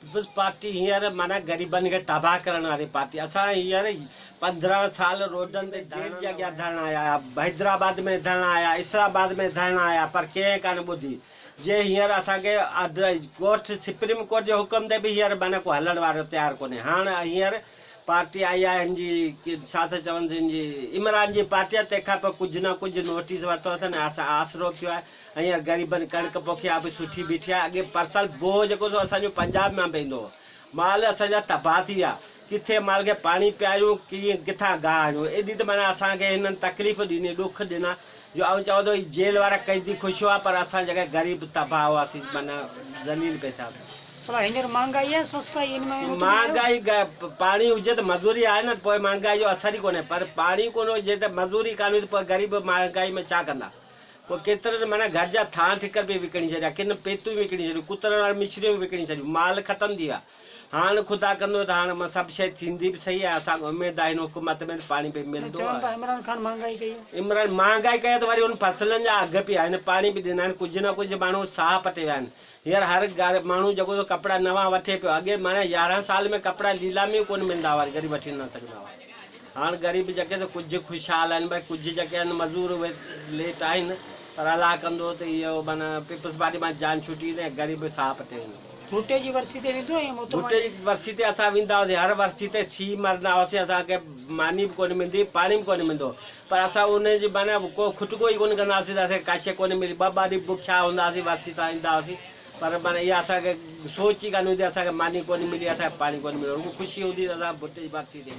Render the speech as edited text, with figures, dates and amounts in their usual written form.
Peoples party هينئر معنيٰ غريبن کي تباهه ڪرڻ واري پارٽي اسان هينئر 15 سال روڊن تي جيل جي اڳيان ڌرڻا آيا، حيدرآباد ۾ ڌرڻا آيا، اسلام آباد ۾ ڌرڻا آيا پر ڪنهن ڪانه ٻڌي جي هينئر اسان کي ڪورٽ سپريم ڪورٽ جي حڪم تي به هينئر معنيٰ ڪو هلڻ وارو تيار ڪونهي. هاڻ هينئر پارٽي آئي آهي هن جي ڇا ٿا چون هن جي عمران جي پارٽي آهي تنهن کان پوء ڪجهه نه ڪجهه نوٽيس ورتو اٿن ۽ اسان آسرو به ٿيو آهي. هينئر غريبن ڪڻڪ پوکي آ به سٺي بيٺي آ اڳي پرسال بوهه جيڪو سو اسان جو پنجاب مان به ايندو هو مال اسان جا تباهه ٿي ويا ڪٿي مال کي پاڻي پياريون ڪيئن ڪٿان گاهه آڻيون ايڏي ته معنيٰ اسان کي هنن تڪليف ڏني ڏک ڏنا جو آئون چوان ٿو هي جيل وارا قيدي خوش هئا پر اسان جيڪي غريب تباهه هئاسين معنيٰ ذليل پئي ٿياسين. ڀلا هينئر مهانگائي آهي سستائي ان ۾ مطمئن آهيو؟ مهانگائي پاڻي هجي ته مزوري آهي نه پوء مهانگائي جو اثر ئي ڪونهي پر پاڻي ڪونه هجي ته مزوري ڪانه هجي ته پوء غريب مهانگائي ۾ ڇا ڪندا. پوء ڪيترن معنيٰ گهر جا ٿانء ٺڪر پئي وڪڻي ڇڏيا، ڪن پيتون وڪڻي ڇڏيون، ڪترن واريون مشريون به وڪڻي ڇڏيون، مال ختم ٿي ويا. هاڻ خدا ڪندو ته هاڻ سڀ شيء ٿيندي به سهي ۽ اسان کي اميد آهي هن حڪومت ۾ ته پاڻي به ملندو. چون ٿا عمران خان مهانگائي ڪئي آهي. عمران مهانگائي ڪئي آهي ته وري هن فصلن جا اگهه پيا آهن، پاڻي به ڏنا آهن، ڪجهه نه ڪجهه ماڻهو ساهه پٽي ويا آهن. هينئر هر گهر ماڻهو جيڪو سو ڪپڙا نوان وٺي پيو، اڳي معنيٰ 11 سال ۾ ڪپڙا ليلامي ڪونه ملندا هئا، غريب وٺي نه سگهندا هئا. هاڻ غريب جيڪي ته ڪجهه خوشحال آهن ڀئي ڪجهه جيڪي آهن مزور اهي ليٽ آهن پر الله ڪندو ته اهو معنيٰ پيپلز پارٽي مان جان ڇٽي ويندي ۽ غريب به ساهه پٽي ويندو. ڀٽي جي ورسي تي ويندو آهين محترمه ڀٽي جي ورسي تي اسان ويندا هئاسين هر ورسي تي سي مرندا هئاسين اسان کي ماني به ڪونه ملندي پاڻي به ڪونه ملندو هو پر اسان ان جي معنيٰ ڪو کٽڪو ئي ڪونه ڪندا هئاسين ته اسان کي ڪا شيء ڪونه ملي ٻه ٻه ڏينهن بکيا هوندا هئاسين ورسي تان ايندا هئاسين پر معنيٰ اها اسان کي سوچ ئي ڪانه هوندي اسان کي ماني ڪونه ملي اسان کي پاڻي ڪونه مليو رڳو خوشي هوندي ته اسان ڀٽي جي ورسي تي.